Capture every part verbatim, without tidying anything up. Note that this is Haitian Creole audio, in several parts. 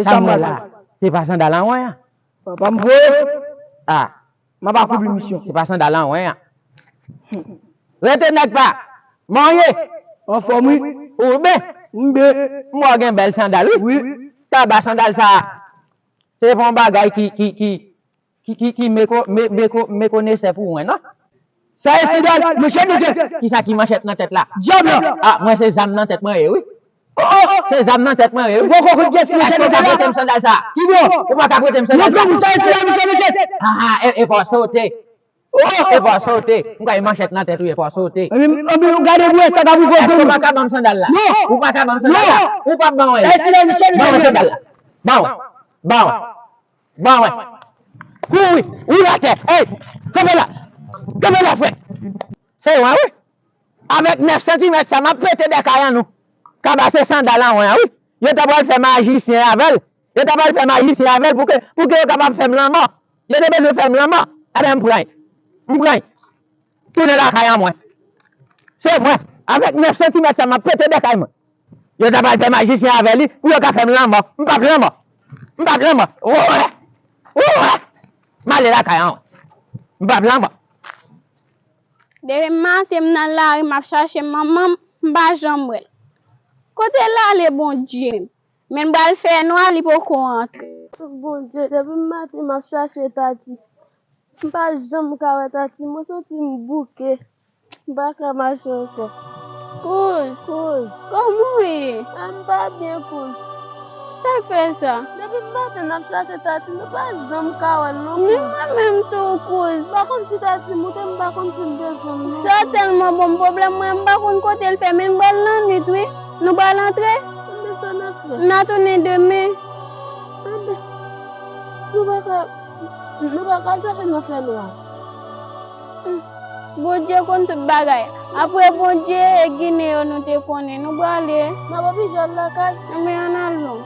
E sa m wè la, se pa sandal an wè an? Papa m voye. Ah, m ap akonpli misyon. Se pa sandal an wè an? Rete nèg pa. Mwen ye. Anfòm wi. Ou byen? M byen. M wè w gen bèl sandal wi. Wi. Taba sandal sa. Se pa yon bagay ki, ki, ki, ki, ki, ki meko-, me-, meko-, mekonesè pou mwen, non? Sa e sandal, manchèt nan tèt. Kisa ki manchèt nan tèt la? Dyab la. Ah, mwen se zam nan tèt mwen ye, wi. Oh, oh, se zam nan tèt mwen ye, wi. Gwo kokout pyès manchèt nan tèt la. Ou pa ka prete m sandal sa. Ki bò? Ou pa ka prete m sandal sa. Montre m sa e sandal manchèt nan tèt. Ah, ah, e, e fò sote. Oh, e fò sote. M kay manchèt nan tèt ou, e fò sote. Anben, anben, gade pou wè sa k ap rive. Èske ou pa ka ban m sandal la? Non. Ou pa ka ban m sandal la? Non. Ou p ap ban mwen. Sa e sandal manchèt nan tèt. Ban mwen sandal la. Ban mwen. Ban mwen. Ban mwen. Kouri. Ou atè. Ey! Kanpe la. Kanpe la, frè. Se mwen, wi. Avèk nèf santimèt sa, m ap pete dèkay an nou. Kaba se sandal an mwen an, wi. Yo ta pral fè majisyen avè l. Yo ta pral fè majisyen avè l pou ke, pou ke yo kapab fè m lanmò. Yo te bezwen fè m lanmò. Ebyen, m pran l. M pran l. Tounen lakay an mwen. Se mwen. Avèk nèf santimèt sa, m ap pete dèkay mwen. Yo ta pral fè majisyen avè li pou yo ka fè m lanmò. M p ap lanmò. M p ap lanmò. Wè! Wè! M ale lakay an. M p ap lanmò. Depi maten m nan lari, m ap chache manman m, m pa janm wè l. Kote l ale, Bondye menm? Men l pral fè nwa, li poko rantre. Bondye, depi maten m ap chache Tati. M pa janm ka wè Tati, mwen santi m bouke. M pa ka mache ankò. Kouz, Kouz, kòman w ye? A, m pa byen, Kouz. Sa k fè sa? Depi maten n ap chache Tati, nou pa janm ka wè l non, Kouz. Men mwen menm tou, Kouz. M pa konn si Tati moute, m pa konn si l desann non. Sa tèlman bon, pwoblèm mwen, m pa konn kote l fè, men n pral lannwit wi. Nou pral antre? Konbyen sa n ap fè? N a tounen demen. Anben, nou pa ka, nou pa ka al chache nan fènwa. Bondye konn tout bagay. Apre Bondye, e Ginen yo nou te konnen. Nou prale. N ap oblije al lakay. Ebyen, ann al non.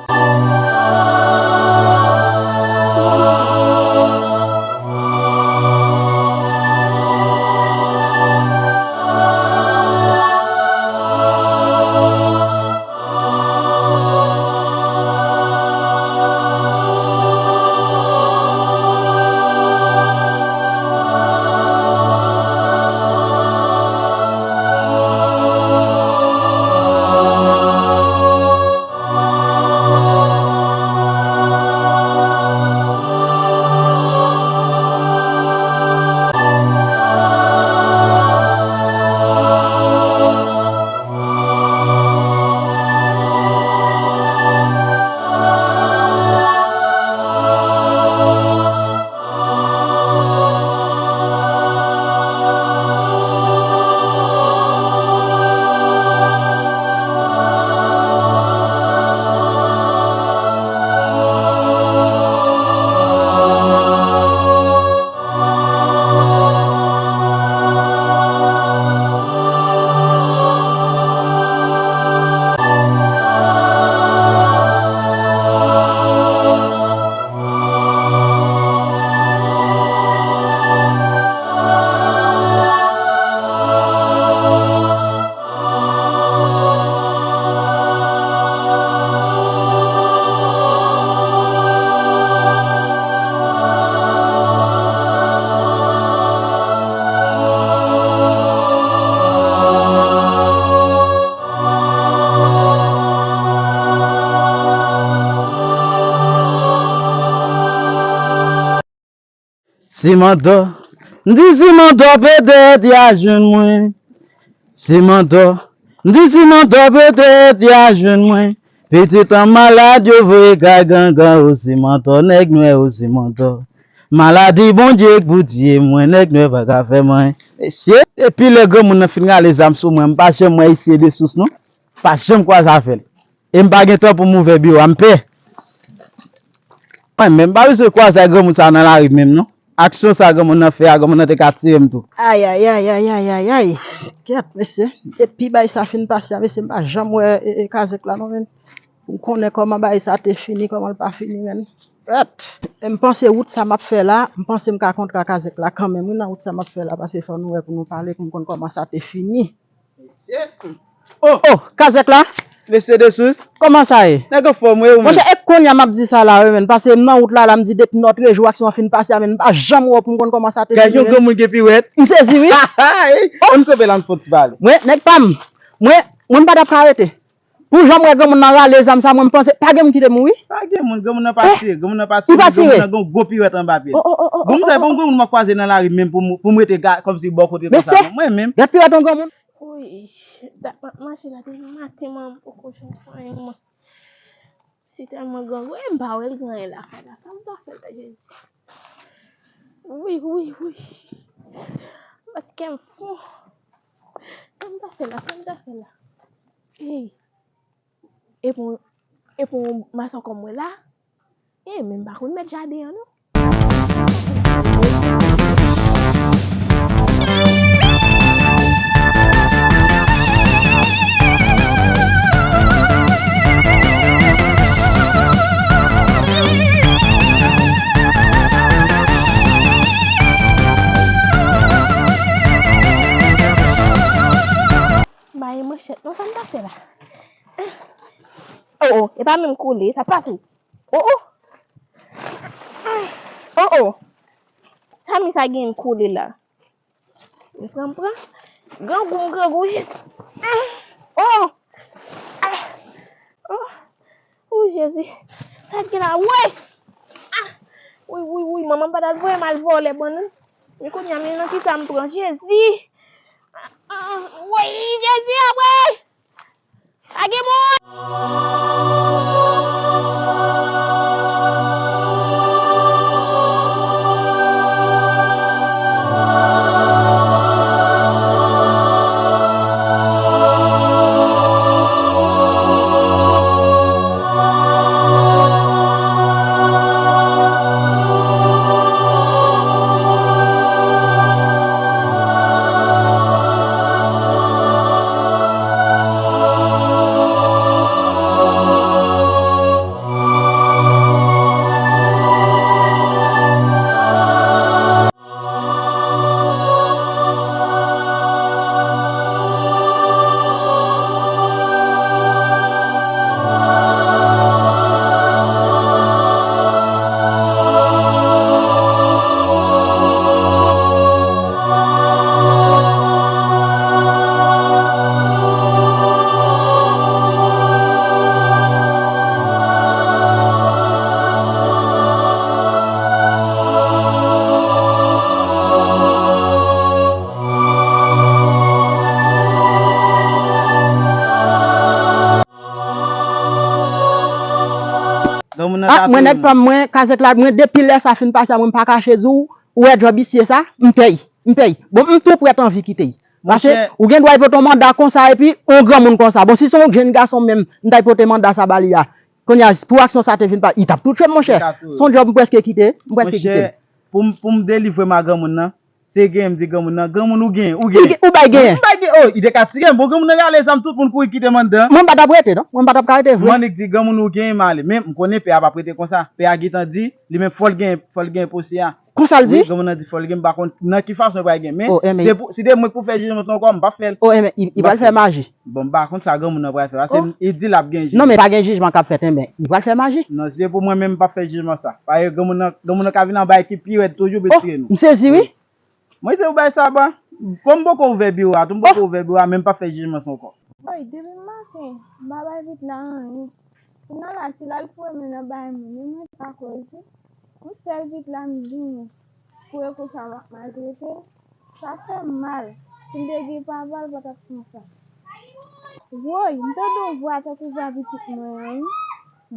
Simandò, m di Simandò petèt y a jwenn mwen. Simandò, m di Simandò petèt y a jwenn mwen. Pitit an malad yo voye kay gangan o Simandò, nèg nwè o Simandò. Maladi Bondye k pou tiye mwen, nèg nwè pa ka fè m anyen. Mesye, depi lè granmoun nan fin rale zam sou mwen, m pa janm wè Isye de Sous non. Pa janm kwaze avè l. E m pa gen tan pou m ouvè biwo a, m pè. Mwen menm, m pa bezwen kwaze ak granmoun sa nan lari menm non. Aksyon sa granmoun nan fè a, granmoun nan te ka tiye m tou. Ayayayayayayay. Kèt, mesye. Depi bagay sa fin pase a, mesye, m pa janm wè, e, e, Kazèk la non, menm. Pou m konnen kòman bagay sa te fini, kòman l pa fini, menm. Kèt. E m panse wout sa m ap fè la, m panse m ka kontre ak Kazèk la kanmenm, wi, nan wout sa m ap fè la, paske fò nou wè pou nou pale, pou m konn kòman sa te fini. Mesye. Oh, oh, Kazèk la. Mesye de sous. Kòman sa ye? Nèg anfòm, wi, ou menm? Monchè, e kounye a m ap di sa la, wi, menn. Paske m nan wout la, la, m di depi nòtrejou aksyon an fin pase a, menn, m pa janm wè w pou m konn kòman sa te fini, menn. Gad yon granmoun gen piwèt. M sezi, wi. Ann kanpe la, ann fè yon ti pale. Mwen, nèg pa m. Mwen, mwen m pa t ap ka rete. Pou jan m wè granmoun nan rale zam sa, mwen m panse, pa gen moun ki te mouri? Pa gen moun, granmoun nan pa tiye, granmoun nan pa tiye, granmoun nan gen yon gwo piwèt anba pye l. Oh, oh, oh, oh, oh, oh. Granmoun sa, e pa yon granmoun m ap kwaze nan lari menm pou m, pou m rete ga-, kòmsi bò kote konsa, non. Mwen menm. Gad piwèt yon granmoun. Wi, dat m ap mache la depi maten, mwen m poko janm fè anyen, mwen. Si tèlman grangou, e m pa wè l gen anyen lakay la. Sa m ta fè la, Jezi? Wi, wi, wi. Paske m fou. Sa m ta fè la, sa m ta fè la? Ey. E pou, e pou masòkò mwen la? E, men m pa konn mèt jaden an, non. Bay manchèt non, sa m ta fè la? Oh, oh, e pa menm koule, sa pase. Oh, oh. Oh, oh. Sa mi sa gen koule la. M pran, m pran. Grangou, m grangou jis. Oh. Oh. Oh, Jezi. Sa k gen la? Woy! Ah! Woy, woy, woy, manman pa t al voye m al vòlè bannann. Men kounye a, men nan kisa m pran? Jezi! Ah, ah, woy, Jezi, apre! Pa gen moun! Granmoun nan ta touye mwen. Ah, mwen nèg pa m, mwen, kazèk la, mwen, depi lè sa fin pase a, mwen m pa kache di w, ou wè djòb isye sa, m pè y, m pè y. Bon, m tou prèt anvi kite y. Paske ou gen dwa pote yon manda konsa epi yon granmoun konsa. Bon, si se yon jenn gason menm, m ta pote manda sa ba li a. Kounye a, pou aksyon sa te fin pa, li t ap tou tye m, monchè. Li t ap tou. Se yon djòb m prèske kite, m prèske kite l. Monchè, pou m, pou m delivre m a granmoun nan, se genyen m di granmoun nan, granmoun ou genyen, ou genyen. Ou bay genyen. M bay genyen, oh, li te ka tire m. Bon, granmoun nan rale zam, tout moun kouri kite m anndan. Mwen m pa t ap rete, non. Mwen m pa t ap ka rete vre. M annik di granmoun ou genyen, m ale. Men m konnen pè a p ap rete konsa. Pè a gentan di, li menm fò l genyen, fò l genyen pòs li a. Konsa l di? Wi, granmoun nan di fò l gen, m pa konn nan ki fason l pral gen. Men, oh, enben, si se pou, si se mwen k pou fè jijman sa ankò, m p ap fè l. Oh, enben, li, li pral fè maji. Bon, m pa konn sa granmoun nan pral fè. Paske li di l ap gen jijman. Non, men pa gen jijman k ap fèt, enben, li pral fè maji. Non, si se pou mwen menm, m p ap fè jijman sa. Paske granmoun nan, granmoun nan ka vin anba ekip pi rèd toujou pou l tire nou. Oh, m sezi, wi. Wi. Mwen se ou bay sa ba. Kòm m poko ouvè biwo a, tou m poko ouvè biwo a, men m p ap fè jijman sa ankò. Woy, depi maten, m pa bay vit la anyen. Kounye a la, si l al foure men nan bay moun, li mwen pa kwè l tou. Yon sèl vit la m genyen. Pou e konsa m ap maltrete l. Sa fè m mal. Si m te gen papa, l pa t ap konsa. Woy, m tande yon vwa tankou vwa pitit mwen an, wi.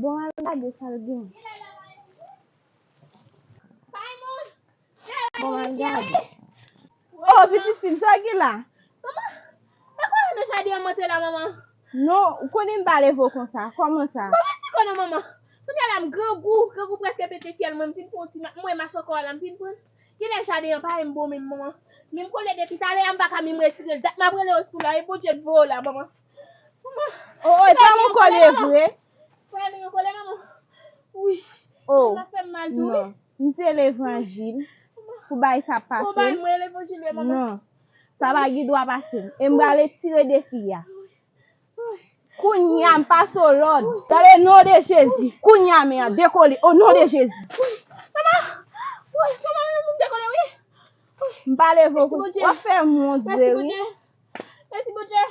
Bon, al gade sa l gen. Bon, al gade. Oh, pitit fi m, sa w gen la? Manman, e kòman nan jaden an monte la, manman? Non, ou konnen m pa leve w konsa. Kòman sa? Manman, si konnen manman. Kounye a la, m grangou, grangou prèske pete fyèl mwen, m fin pran yon ti ma-, mwen masòkò a la, m fin pran. Genlè jaden an pa menm bon menm, manman. Men m konnen depi talè a, m pa ka menm retire l. Dat m ap rele w sou la, e Bondye t voye w la, manman. Manman. Oh, oh, e pa mwen kole vre. Frè m yo kole manman. Wi. Oh. Sa fè m mal tou, wi. Non. M se levanjil pou bagay sa pase m. Bon, bay mwen levanjil, wi, manman. Non. Sa pa gen dwa pase m. E m prale tire defi a. Wi. Kounye a m pase w lòd. Dans le nom de Jésus. Kounye a men an dekole. O non de Jezi. Manman! Wi, manman, m dekole, wi. M pa leve w. W ap fè m wont vre, wi. Mèsi, Bondye.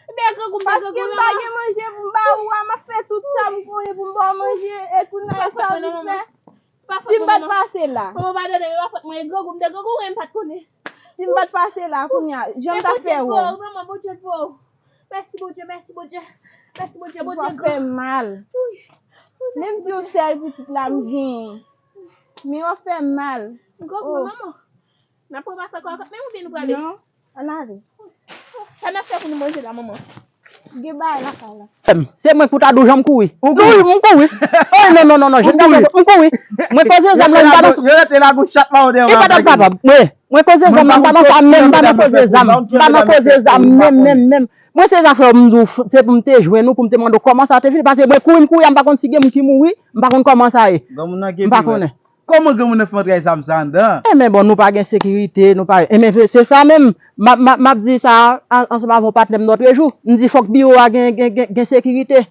Ebyen, grangou, m pa grangou, manman. Paske m pa gen manje pou m ba ou a, m ap fè tout sa m konnen pou m ba w manje e tou nan sa w vin fè. Si m pa t pase la. Manman, padone m, e pa fòt mwen, e grangou, m te grangou, wi, m pa t konnen. Si m pa t pase la, kounye a, jan m t ap fè wè w. Manman, Bondye pou ou. Mèsi, Bondye, mèsi, Bondye. Mèsi, Bondye, Bondye gran. Ou fè m mal. Menm si yon sèl pitit la m genyen. Men w ap fè m mal. M grangou, manman. N ap pran pase ankò avèk men oubyen nou prale? Non, ann ale. Sa n ap fè pou nou manje la, manman? Gen bagay lakay la. Se mwen k pou ta di w jan m kouri. Ou kouri? Wi, m kouri. Oh, non, non, non, non, je ne t'attends pas. M kouri. Mwen koze zam nan, m pa nan. Yo rete la gouch chat pa ou deyò. E pa t ap kapab. Mwen, mwen koze zam nan, m pa nan sa menm, m pa nan koze zam. M pa nan koze zam menm, menm, menm. Mwen se zafè m di w, se pou m te jwenn ou, pou m te mande w kòman sa te vini. Paske mwen kouri, m kouri a, m pa konn si gen moun ki mouri, m pa konn kòman sa ye. M pa konnen. Kòman granmoun nan fè antre zam sa anndan? Enben bon, nou pa gen sekirite, nou pa, enben se sa menm, m ap, m ap, m ap di sa an, ansanm avè yon patnè m lòtrejou, m di fòk biwo a gen, gen, gen, gen sekirite.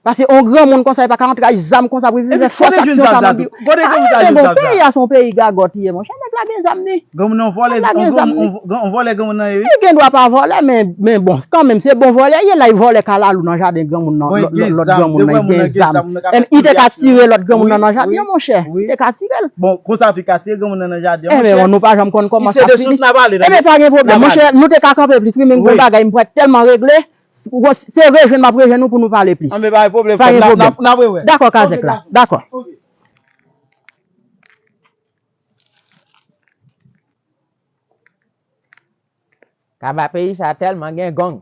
Paske yon granmoun konsa, li pa ka antre ak zam konsa pou vin fè fòs aksyon sa nan biwo. Kote granmoun sa jwenn zam sa? Peyi a se yon peyi gagòt li ye, monchè, nèg la gen zam li. Granmoun nan vòlè, yon vòlè granmoun nan ye, wi. Li gen dwa pa vòlè, men, men bon, kanmenm, se bon vòlè ye, la, li vòlè kalalou nan jaden granmoun nan, lòt granmoun nan, li gen zam. Li te ka tire lòt granmoun nan nan jaden, monchè. Li te ka tire l. Bon, konsa tou, li ka tire granmoun nan nan jaden, monchè. Enben, nou pa janm konn kòman sa fini. Enben, pa gen pwoblèm, monchè, nou te ka kanpe plis, wi, men m gen yon bagay, m prèt tèlman regle, se rejwenn m ap rejwenn nou pou nou pale plis. Anben, pa gen pwoblèm, frè m, n ap, n ap rewè. Dakò, Kazèk la, dakò. Kaba peyi sa tèlman gen gang.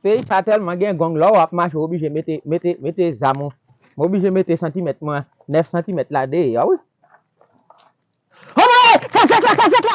Peyi sa tèlman gen gang, lè w ap mache, w oblije mete, mete, mete zam ou. M oblije mete santimèt mwen, nèf santimèt la deyò, wi. Anmwey! Kazèk la, kazèk